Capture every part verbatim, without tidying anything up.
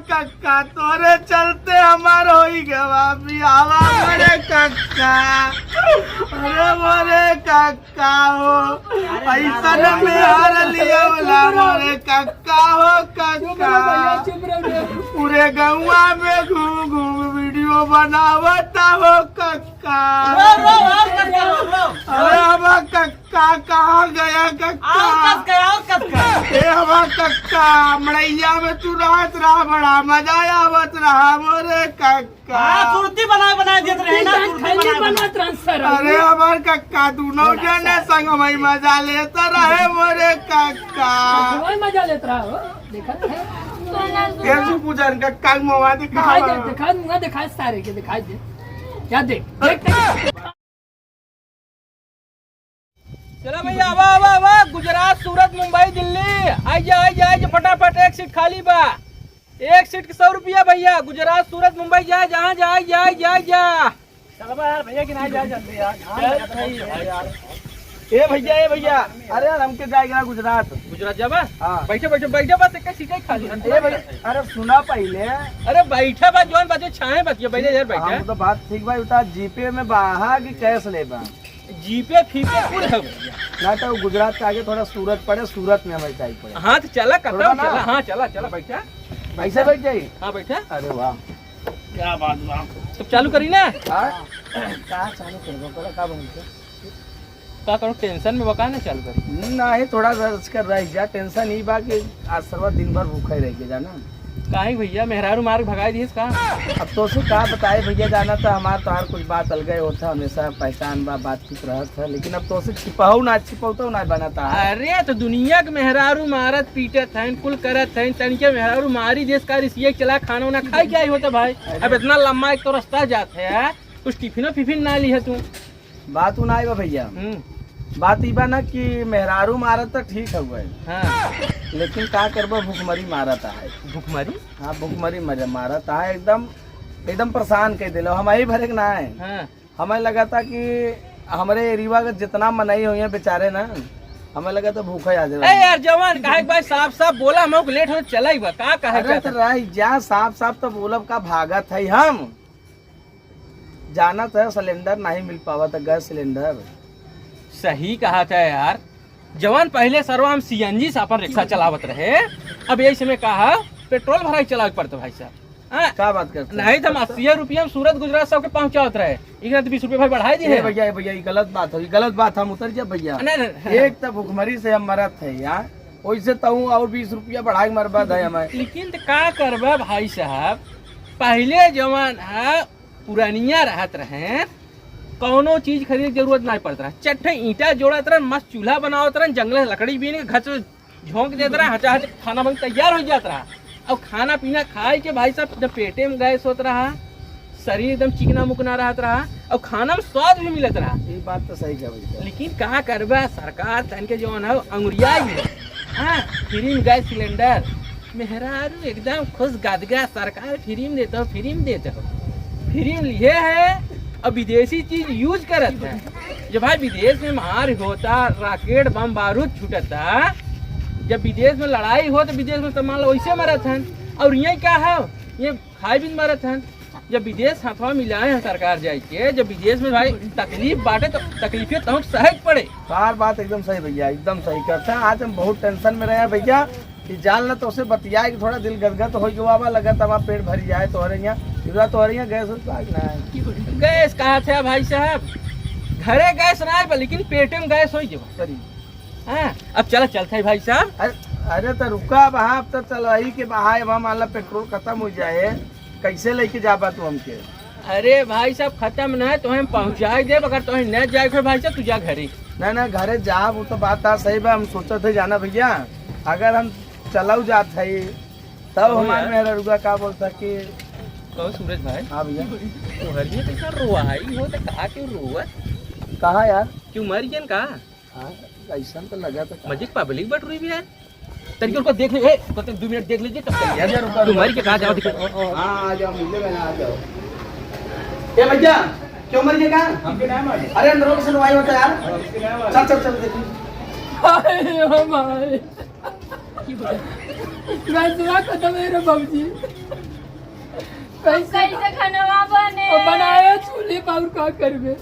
कक्का, तोरे चलते हमार होई गवा बियाहवा, मोरे कक्का। अरे मोरे कक्का हो, अइसन मेहर लियावला मोरे कक्का हो, कक्का। पूरे गौवा में घूम घूम वीडियो बनावता हो, कक्का। अरे हमार कक्का कहाँ गया, कक्का? ए हमार कक्का, मड़ैया में तू रहत रहा, बड़ा मजा आवत रहा मोरे कक्का। हाँ, सुरती बनाए बनाए देत रहे ना, सुरती बनाए बनाए। अरे हमार कक्का, दूनों जने संग में मजा लेत रहे मोरे कक्का। मजा लेत रहा हो, देखा है? कैसे पूछा इनका, कक्का के मुँह दिखा। दिखाई दे, दिखा, मुँह दिखाए सारे के, दिखाई दे। क्या देख, देख, देख। चला भैया, आवा, आवा, आवा, गुजरात, सूरत, मुंबई, दिल्ली, आइ जा, आइ जा, आइ जा, फटाफट, एक सीट खाली बा, एक सीट के सौ रुपया भैया, गुजरात, सूरत, मुंबई, जा, जहाँ जा, आइ जा, आइ जा, आइ जा। चल बा यार, भैया की नहीं जा जल्दी यार, घाम चल लगा था भाई, भैया यार। ए भैया, ए भैया, अरे यार, हमके जाएगा गुजरात। गुजरात जाबा? हाँ। बैठे, बैठे, बैठे, बस एक सीट ही खाली है। ए भैया, अरे सुना पहले। अरे बैठा बा, जौन बचे छाए बतिया, बैठे यार, बैठे। हाँ, वो तो बात ठीक भाई, उता जीपे में बा, हाँ, कि कैश लेबा? जीपे फीपे कुल है भैया। ना तो गुजरात के आगे थोड़ा सूरत पड़े, सूरत में हमें चाहिए पड़े। हाँ, तो चला, कतौ थोड़ा ना। चला, हाँ, चला, चला, बैठा। ऐसे बैठ जाइए। हाँ, बैठा। अरे वाह। क्या बात बा। तब चालू करी ना? हाँ? का चालू करबो? बोला, का बनते? का करूँ, टेंशन में बा का ना चालू करी? नहीं, थोड़ा सा कर रही जा, टेंशन ही बा कि आज सरवा दिन भर भूखे रह के जाना। काहे भैया, मेहरारू मार के भगाई दिहिस का? अब तोसे का बताए भैया, जाना तो हमार तोहार कुछ बात अलगे होत है, हमेशा पहचान बा, बातचीत रहत है, लेकिन अब तोसे छिपाऊ ना, छिपौतौ ना बनता है। अरे, तो दुनिया के मेहरारू मारत पीटत हैं, कुल करत हैं, तनिके मेहरारू मारी देस का रिसिया के चला खाना उना खाई के आई होता भाई। अब इतना लम्बा एक तो रास्ता जात है, कुछ टिफिनो फिफिन ना ली है तू। बात उ ना आइबा भैया। हम्म। बात ई बा ना कि मेहरारू मारत त ठीक हउवे। हाँ। लेकिन का करबो, भुखमरी मारत है। भुखमरी? हाँ, भुखमरी मर-, मारत है एकदम, एकदम परेशान कर देलो। हम ही भरे के ना है। हाँ। हमें लगा था कि हमरे एरिया के जितना मनई हुई है बेचारे ना, हमें लगा था भूखा ही हाजिर ए यार जवान, काहे के भाई साफ साफ बोला, हम लोग लेट हो चला ही बा, का कहे अरे चाहत तो है? रही जा, साफ साफ तो बोलब का भागत है हम। जानत है सिलेंडर नहीं मिल पावा था, गैस सिलेंडर। सही कहा था यार, जवान पहले सरवा हम सीएनजी से अपन रिक्शा चलावत रहे, अब यही समय कहा पेट्रोल भराई चलावे के पड़ता भाई साहब। हाँ? का बात करते हैं? नहीं तो हम अस्सी रुपया में सूरत गुजरात सबके पहुंचावत रहे, एक रात बीस रुपया भाई बढ़ाई दी ए है। भैया, ए भैया, ये गलत बात है, ये गलत बात, हम उतर जा भैया। नहीं, नहीं, नहीं। एक तो भुखमरी से हम मरत है यार, वैसे तो हूँ और बीस रुपया बढ़ाई मरबा दे हमें। लेकिन तो का करबा भाई साहब, पहले जवान है पुरानिया रहत रहे, कौनो चीज खरीदे के जरूरत ना पड़त रहे। चट्टे ईंटा जोड़त रहन, मस्त चूल्हा बनावत रहन, जंगल से लकड़ी बीन के घर से झोंक देत रहा, हचा हच खाना बन तैयार हो जात रहा। और खाना पीना खाए के भाई साहब, जब पेटे में गैस होत रहा, शरीर एकदम चिकना मुकना रहत रहा, और खाना में स्वाद भी मिलत रहा। ये बात तो सही कहा भैया। लेकिन का करबा, सरकार तन के जौन है अंगुरिया ही है। हाँ, फ्री में गैस सिलेंडर, मेहरारू एकदम खुश गदगा, सरकार फ्री में देता हो, फ्री में देता हो, फ्री में लिए है। और विदेशी चीज यूज करत है। जो भाई विदेश में मार होता, रॉकेट बम बारूद छूटता, जब विदेश में लड़ाई हो तो विदेश में तो मान लो वैसे मरत हैं। और यही क्या है, ये खाए बिन मरत हैं। जब विदेश हाथवा मिलाए हैं सरकार जाए के, जब विदेश में भाई तकलीफ बाटे तो तकलीफे तो सहज पड़े। तोहार बात एकदम सही भैया, एकदम सही कहता है। आज हम बहुत टेंशन में रहे हैं भैया, कि जान ला तोसे बतियाए के थोड़ा दिल गदगद हो गवा बा, लगत हमार पेट भरी जाए तोहरे यहाँ। इधर तोहरे यहाँ गैस उस बात ना है। गैस कहा थे भाई साहब, घरे गैस ना है लेकिन पेटे में गैस हो गवा। सही। हाँ, अब चला चलता है भाई साहब। अरे, अरे तो रुका बहा, अब तो चलवाई के बहा, अब हम वाला पेट्रोल खत्म हो जाए, कैसे लेके जाबा तू हमके? अरे भाई साहब, खत्म ना है तो हम पहुँचाई देब, अगर तोहे न जाए के होई भाई साहब, तू जा घरे। ना, ना, घरे जाब, वो तो बात आ सही बा। हम सोचत है जाना भैया, अगर हम चलाऊ जात है, तब कहो हमार यार। मेहररुआ का बोलता कि कहो सूरज भाई। हाँ भैया। तोहरिए कैसा रोवाई हो, तो कहा क्यों रोवत? कहाँ यार? क्यों मर गया का? हाँ, ऐसा तो लगा था। मस्जिद पब्लिक बट रही भी है। तनिक उनको देख ले, ए, तो दो मिनट देख लीजिए, तब तक। भैया, रुको, तू रुको। मर के कहाँ जाओ, दिक्कत? हाँ, आ जाओ, मिल लेगा ना, आ जाओ। ए भैया, क्यों मर गया कहाँ? हमके ना मालूम। अरे, अंदरों के सुनवाई होता यार। हमके ना मालूम। चल, चल, चल, देखो। अरे, ओ भाई। गैसवा खतम है रे बाबूजी। कैसे कैसे खानवा बने? अब बनाए चूल्हे पर, और का करबे?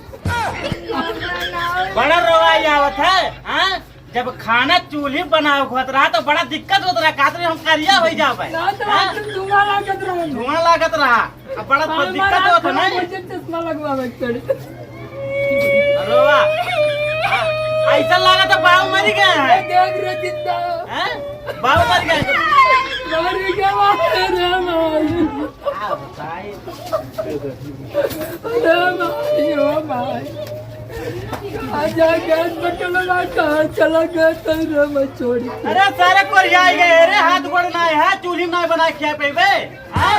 बड़ा रोवाई आवत है, हाँ? जब खाना चूल्हे बनावे के होत रहा तो बड़ा दिक्कत होत रहा, कहत रहे हम करिया हो जाबे। ना तो हाँ? धुआं लागत रहा। धुआं लागत रहा। अब बड़ा हाँ, दिक्कत होत है ना? मुझे चश्मा लगवावे के पड़ी। अरे वाह। ऐसा लागत है बाबू मर गए हैं। देख रे जिंदा। हैं? बाबू मर गए। मर गया रे माई। का बताई? अरे माई, ओ माई। आजा गैस बटलवा कहाँ चला गया तो रे मैं छोड़ के। अरे सारे कोरिया गए रे, हाथ गोड़ ना है, चूल्ही में ना बना के खिया पेबे। हाँ?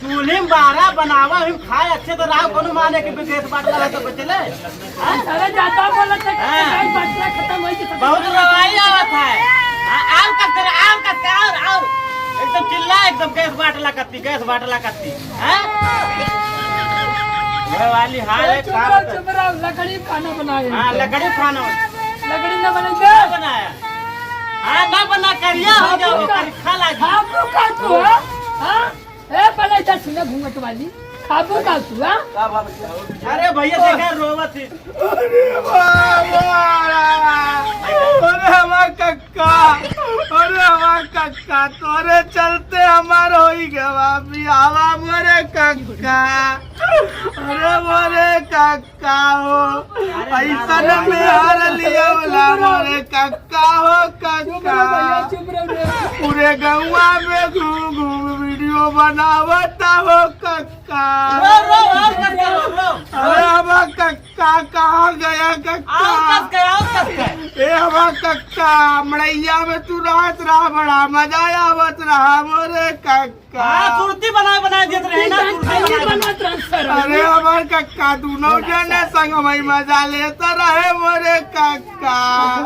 चूल्ही में बारा बनावा, हम खाए अच्छे से रहा, कोनो माने कि गैस बाटला रहा तो बचले। हाँ? अरे ज्यादा बोलत है, हाँ। गैस बाटला खतम होई के सब बहुत रवाई आवत है। हाँ, आउ कस कर, आउ कस कर, आउ, आउ। एकदम चिल्ला, एकदम गैस बाटला कत्ती, गैस बाटला कत्ती। हाँ? ये वाली हाल है, चुप रहो, चुप रहो, लकड़ी खाना बनाए। हाँ, लकड़ी खाना। लकड़ी ना बनाई ना बनाया। हाँ, ना बना, करिया हो जाओ, करिखा लागी। आप लोग का तू, हाँ? हाँ? ए, पहले इधर सुना घूंघट वाली, खाबू का तू, हाँ? अरे भैया, देखा रोवत ही। अरे बाबा, अरे हमार कक्का, अरे हमार कक्का, तोरे चलते हमार होई गवा बियाहवा मोरे कक्का, अरे मोरे कक्का। का हो? अरे ऐसा ना, ना ना, मेहर लिया वाला चुप रहो। मोरे कक्का हो, चुप रहो भैया, कक्का। चुप रहो रे। पूरे गौवा में घूम घूम वीडियो बनावता हो, कक्का। रो, रो, और कक्का, रो, रो। अरे हमार कक्का कहाँ गया, कक्का? आओ कक्का, आओ कक्का। ए हमार कक्का, मड़ैया में तू रहत रहा, बड़ा मजा आवत रहा मोरे कक्का। हाँ, सुरती बनाए, बनाए देत रहे ना, सुरती बनाए, बनाए। अरे, हमार कक्का, दूनों जने संग में मजा लेत रहे, मोरे कक्का।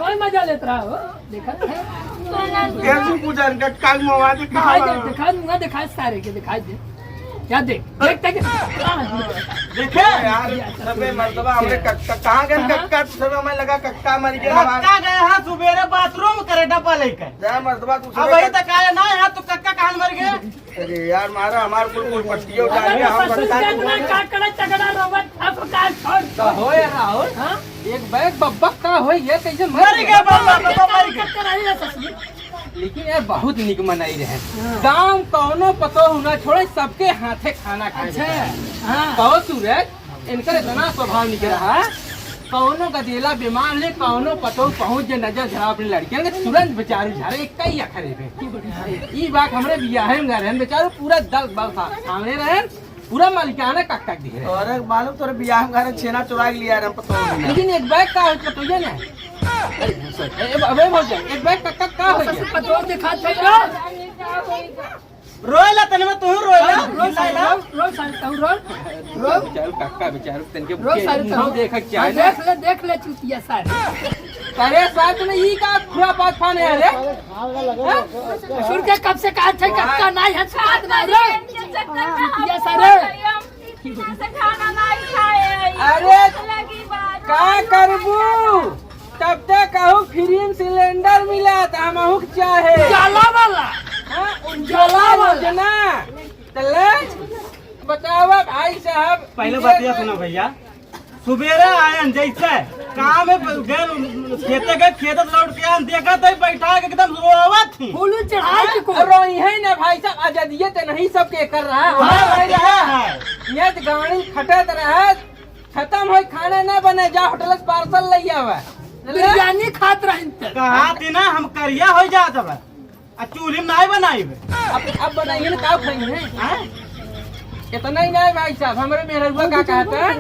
वही मजा लेत रहा हो, देखत है। ये तू पूजन कक्का के मवा दे, दिखाई दे, कहाँ? दिखा, मुँह दिखा सारे के, दिखाई दे। क्या देख, देख, देख। देखे? यार, सबे मर्दबा, हमरे कक्का, कहाँ गए कहाँ? कक्का? तू सब हमें लगा कक्का मर गया हमार। कक्का गए हाँ, सुबेरे बाथरूम करे डब्बा लेके। जा मर्दबा, तू अब सबे वही कक- तक आया ना, यहाँ तो कक्का कहाँ मर गए? अरे यार, मारा हमार कुल, कुल पट्टियों उठा अरे लिया, हम ससुर बता के अपना का कड़ा चगड़ा रोवत, अब का छोड़। तो हो यार राहुल, हाँ? एक बैग बब्बा का हो, ये कैसे मर मर गया? गया बब्बा, बब्बा मर गया। करते रही है ससुर। लेकिन यार बहुत निक मनई रहे। हाँ। गाँव कौनो पतोह ना छोड़े, सबके हाथे खाना खाए अच्छा, देता है। हाँ। कहो सूरज, इनकर इतना स्वभाव निक रहा, कौनो गदेला बीमार ले, कौनो पतोह पहुँच जे नजर झरा अपने लड़कियन के, तुरंत बेचारू झारे, एक कई अखरे पे। ई बात हमरे बियाहे में गए रहन, बेचारू पूरा दल बल था, सामने रहन, पूरा मालिकाना कक कक दिए रहन। अरे मालूम तोरे बियाह में घरे छेना चुरा के लिया रहन, पतोह बिना। लेकिन एक बैग का होई पतोहिया ना? अरे, sorry, ए, अबे बोल जा, एक बैग कक कक का होई? पतोह दिखा थे ना। रोएला तने में तू रोएला, हाँ, रोएला। रोएला, रोएला, रोएला। बेचारू कक्का, बेचारू तनके रो भूखे सारे मुंह तो। देखा क्या हाँ, है ना? देख ले, देख ले चूतिया सारे। अरे साथ में ई का खुरापात फाने है रे? हाँ? ससुर के कब से कहा थे, कक्का नहीं है, साथ में रो। चूतिया सारे। अरे, का करबू? तब तक कहूँ free में cylinder मिला, त हमहू के चाहे। उजाला वाला। हाँ, उजाला उजाला वाला। योजना। त ले, बतावा भाई साहब, पहले विदेश बतिया में सुना भैया, सुबेरे आयन जैसे काम में गए, खेते गए, खेत से लौट के आयन, देखा तो बैठा के एकदम रोवत ही। फूल चढ़ाई के को। रोई है ना भाई साहब, आजादिये ते नहीं सबके कर रहा। हाँ, हाँ, भाई हाँ, रहा। हाँ। ये तो गाड़ी खटत रहा, खत्म होई, खाना ना बने, जा होटल से parcel ले आवा। बिरयानी खात रहिन त। कहा थी ना, हम करिया हो जात हवे। आ चूल्ही में नाई बनाई बे। अब, अब बनाइए ना, का खाई है? हैं? इतना ही ना है भाई साहब, हमरे मेहरुआ का कहता है,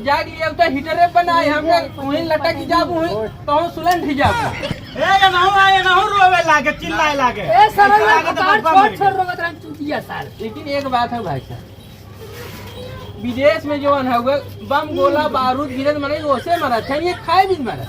जाग लिया तो heater पे बनाए, हम वहीं लटक जाबू, वहीं कहूँ सुलंड ही जाबू। ए, ये नहु आए, ये नहु रोवे लागे, चिल्लाए लागे। ए, साला, ऐसा लागे तो बात बब्बा छोड़, मर छोड़, गया। रोवत रहन, चूतिया सार। लेकिन एक बात है भाई साहब, विदेश में जवन हउवे, बम, गोला, बारूद गिरत मरे, ओसे मरत है, ये खाए भी मरत।